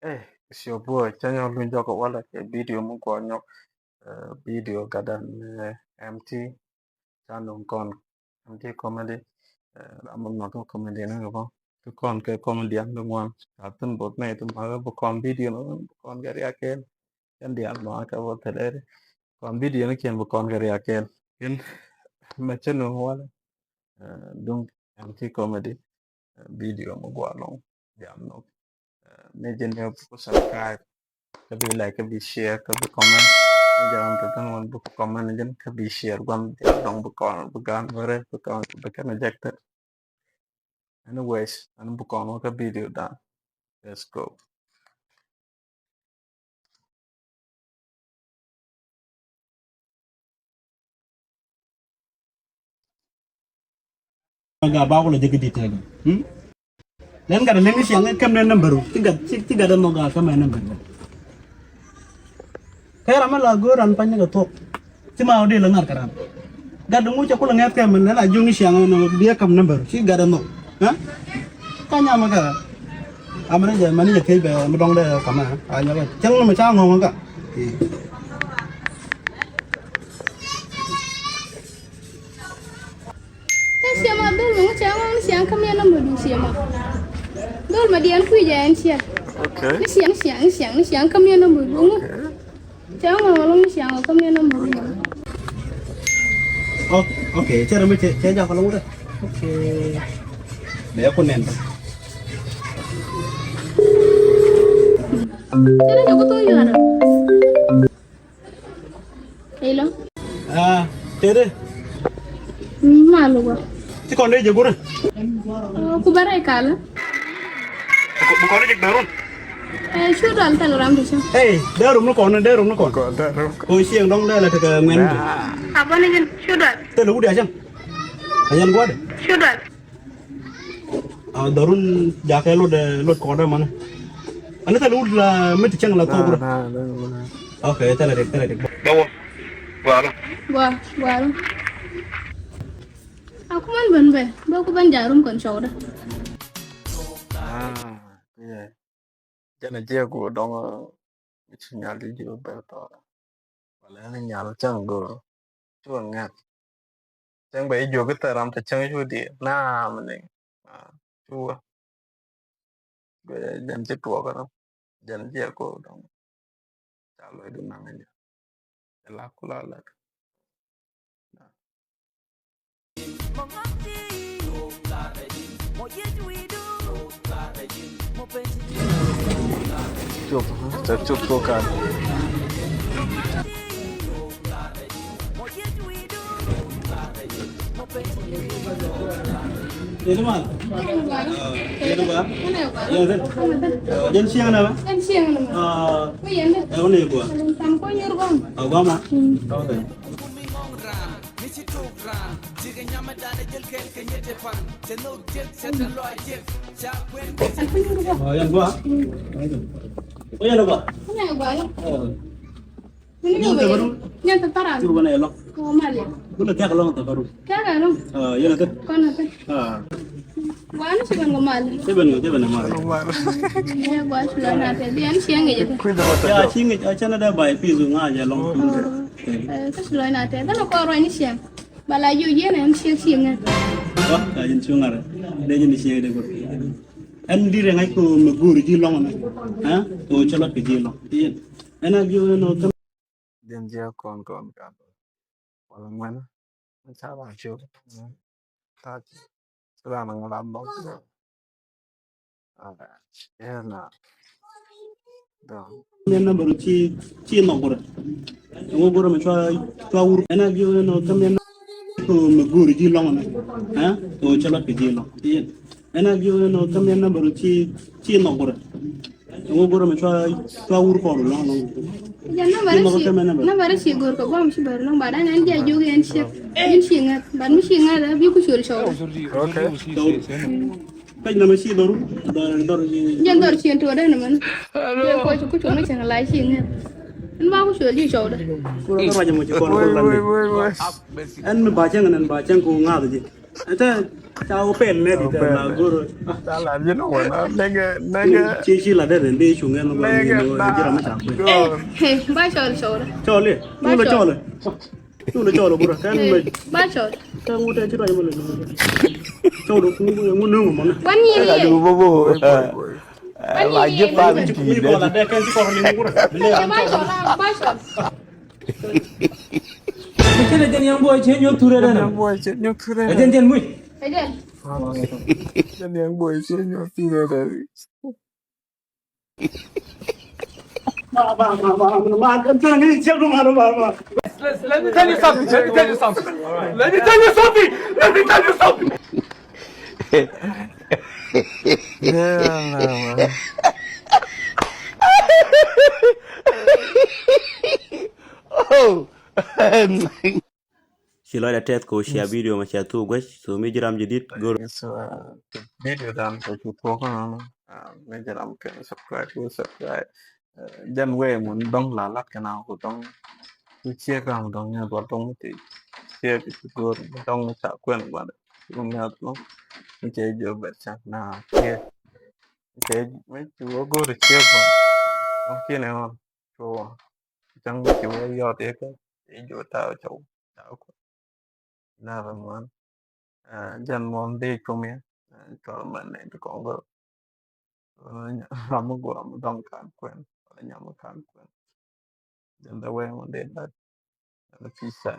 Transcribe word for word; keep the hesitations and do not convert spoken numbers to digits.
Ey, it's your boy, Chanyol Lunjoko, wala kɛ video mi guɔ nyɔk, eh, video gadan, eh, M T, channel kɔn, M T comedy, eh, ram mi nɔk comedy ni bɔ, ti kɔn kɛ comedy an di ŋuan, ka tin bot nɛ ti ma bɔ kɔn video ni, bɔ kɔn kɛ riaken, kɛn dial ma ka bɔ tɛlɛri, kɔn video ni kɛn bɔ kɔn kɛ riaken, kɛn mɛ channel wala, eh, duŋ M T comedy, eh, video mi guɔ lɔŋ, dial nɔk. Ni jɛ ni bi ku subscribe, kä bi like, kä bi share, kä bi comment. Ni jɛ ram tɛ tɛn wan bi ku comment ni jɛ kä bi share, guam jɛ dɔŋ bi kɔn bi gan wɛrɛ bi kɔn bi kɛn rejected. Anyways, an bi kɔn wä kä video dan. Let's go. Ga ba wala jeki detail. Hmm? Len gat len ni siang kem ne number. Ti gat ti ti gat no ga kem ne number. Kɛ ram la go ran pan ni ga tok. Ti ma odi la ngar karam. Gat mu cha kula ngat kem ne la jung siang no dia kam number. Ti gat no. Ha? Ka nya ma ka. Amre je mani je kei be mi dong de kama. A nya ba. Chang no ma cha ngong ka. Kä ciɛ ma dhol mi ŋu cɛ ŋɔŋ ni ciɛ kä miɛ nɔmɔ du ciɛ ma. Dhol ma diɛn kui̱ jɛ ɛn ciɛ. Okay. Ni ciɛ ni ciɛ ni ciɛ ni ciɛ kä miɛ nɔmɔ du ŋu. Okay. Cɛ ŋɔŋ ŋɔŋ ni ciɛ ŋɔŋ kä miɛ nɔmɔ du ŋu. Ok, ok, cɛ rɛ mi cɛ cɛ ja kɔlɔŋ wudɛ. Ok. Bɛ ku nɛn. Cɛ rɛ jɛ ku thok yuarɛ. Hello. Ah, tede. Malu gua. Ti kɔn de jɛ gurɛ. Ku bɛrɛ kala. Bu kɔn de jɛ darun. Eh, cu dal tal ram de cɛ. Hey, darum ni kɔn, darum ni kɔn. Kɔn darum. Ko siɛŋ dɔŋ dala te ka ŋuɛn. Abɔ ni jin cu dal. Te le wudi a cɛŋ. A yɛn guade. Cu dal. A dhɔrun jakɛ lot, lot kɔdɛ mɔnɛ. Ani thɛl wut la mi ti cäŋ la thok rɔ. Ok, thɛl rik, thɛl rik. Bä wä. Guarä. Gua, guarä. A kumän ben bɛ bä ku ben jarum kɔn cɔwdä. Jɛn a jiɛk wä dɔŋ. Ci nyal di ji̱ bɛ tɔrɔ. Wala ni nyal cäŋ go̱o̱r. Cu ŋɛk. Cäŋ bɛ i̱ jiök i̱ thɛr ram te cäŋ cu di. Naam ni. Cu wä. Jɛn ci tuɔɔk ram. Jɛn jiɛk go̱o̱r dɔŋ. Ca lo̱c di naŋ jɛ. Jɛ la kula lɛk. Cop, cop, cop, cop kan. Ini mal. Ini ba. Ini ba. Jɛn ciɛŋ na ba. Jɛn ciɛŋ na ba. Ah. Ini gua. Agua ma. Okay. Ɔ, yɛn gua. Ɔ, yɛn gua. Ɔ. Nyɛn tɛ paran. Tur bana yɛ lɔŋ. Ɔ, mali. Bula kɛk lɔŋ tɛ paru. Kɛk lɔŋ. Ɔ, yɛn tɛ. Kɔn tɛ. Ɔ. Gua ni ci ben kɛ mal. Ci ben kɛ, ci ben kɛ mal. Ɛ, gua ci lɔ na tɛ. Bi an ci ŋic tɛ. Ya, ci ŋic, a cɛn dɛ bai pis ŋa jɛ lɔŋ. Ɔ. Ɛ, ka ci lɔ na tɛ. Dala kɔ rɔ ni ciɛŋ. Bala jiök jiɛn ɛn ciek ci ŋa̱th. Wa ka ji̱n ci ŋa̱th. Dee ji̱n ciek dee go̱r. Ɛn dirɛ ŋa̱c ko mɛ go̱o̱r ji̱ lɔŋ nɛ. Ɛ? Ko cɛ lɔt kɛ ji̱ lɔŋ. Ɛn a jiök ɛn ɔ käm. Ji̱n jiɛ kɔn kɔn kan. Wala ŋuɛn. Ca ba ciök. Tac. Ran ŋa la bɔk. Ɛ na. Dɔŋ. Mɛ nambär ci ci nɔk gurɛ. Ŋo gurɛ mɛ cua cua wur. Ɛn a gi̱ wä nɔ kä mɛ nambär ko mɛ guri ji̱ lɔŋ nɛ. Ɛ? Ko cɛ lɔt kɛ ji̱ lɔŋ. Ɛn a gi̱ wä nɔ kä mɛ nambär ci ci nɔk gurɛ. Ŋo gurɛ mɛ cua cua wur kɔr lɔŋ lɔŋ. Jɛ nambär ci nambär ci gor kɛ guam ci bär lɔŋ ba dan ɛn jɛ jog ɛn ci ɛn ci ŋa̱th ban mi ci ŋa̱th bi ku col cɔw. Okay. Pɛc nɛmɛ ci dhɔru dhɔr dhɔr. Jɛn dhɔr ci ɛn tuɔɔdɛ nɛmɛ ni. Jɛ kɔc ku cuɔn cɛŋ la ci ŋɛth. Ɛn ba ku cuɔl ji̱ cɔwdɛ. Ku dhɔr ruac ɛmɔ ci kɔn kɔn la ni. Ɛn mi ba cɛŋ ɛn ba cɛŋ ku ŋa̱th ji̱. Ɛn tɛ Ca wä pɛl nɛ di tɛ la goro. Ca la ji̱n wä na nɛgɛ nɛgɛ. Ci ci la dɛ den dee cuŋ ɛn wä ni ji̱ ram ca kuɛ. Ba cɔl cɔl. Cɔl i̱. Ba cɔl. Cɔl i̱. Cɔl i̱ goro. Kɛn mɛ. Ba cɔl. Kɛn wä tɛ ci rɔ jɛ mɛ lɛ. Cɔl i̱ ku ŋu ŋu nöŋ mɔ nɛ. Wan yi ni. Ka ju bobo. Ba ji̱ pa bi ti dɛ. Ba cɔl. Ba cɔl. Kɛn a jɛn yaŋ buɔy cɛ nyɔk turɛ dɛ nɛ. Yaŋ buɔy cɛ nyɔk turɛ dɛ. A jɛn jɛn muc. A jɛn. Jɛn yaŋ buɔy cɛ nyɔk turɛ dɛ. Ma, ma, ma, ma, ma, ma, ma, ma, ma, ma, ma, ma. Let, let me tell you something. Let me tell you something. Let me tell you something. Let me tell you something. Yeah, no, man. Oh. Ci lɔcdä tɛth kɛ ɣöö cia video mɛ cia thuk guec, so mi ji̱ ram jadid go̱r. Video dan kɛ cu thuɔk kɛ nɔnɔ. Mi ji̱ ram kɛ subscribe ku subscribe. Jɛn wee mun dɔŋ la lat kɛ na ku dɔŋ. Ku cie kɛ dɔŋ ni dual dɔŋ ti cie kɛ cu go̱r dɔŋ ca kuɛn guan. Ku mi a dɔŋ mi cɛ jiɔ bɛt ca na cie. Mi cɛ mi cu go̱r cie guan. Dɔŋ cie ni ɣɔn cu. Cäŋ mi ci wä yɔt ikä i̱ juɔt ta̱a̱ cɔw ta̱a̱ kuɔth. Nɛr ŋuan. Jɛn muɔm dee cum yɛ. Cuɔl mɛn ni ti kɔŋ gör. Ram mi guɔ ram mi dɔŋ kan kuɛn wala nyam mi kan kuɛn. Jɛn dee wee ŋun dee dat. Jɛn dee pi̱i̱ ca.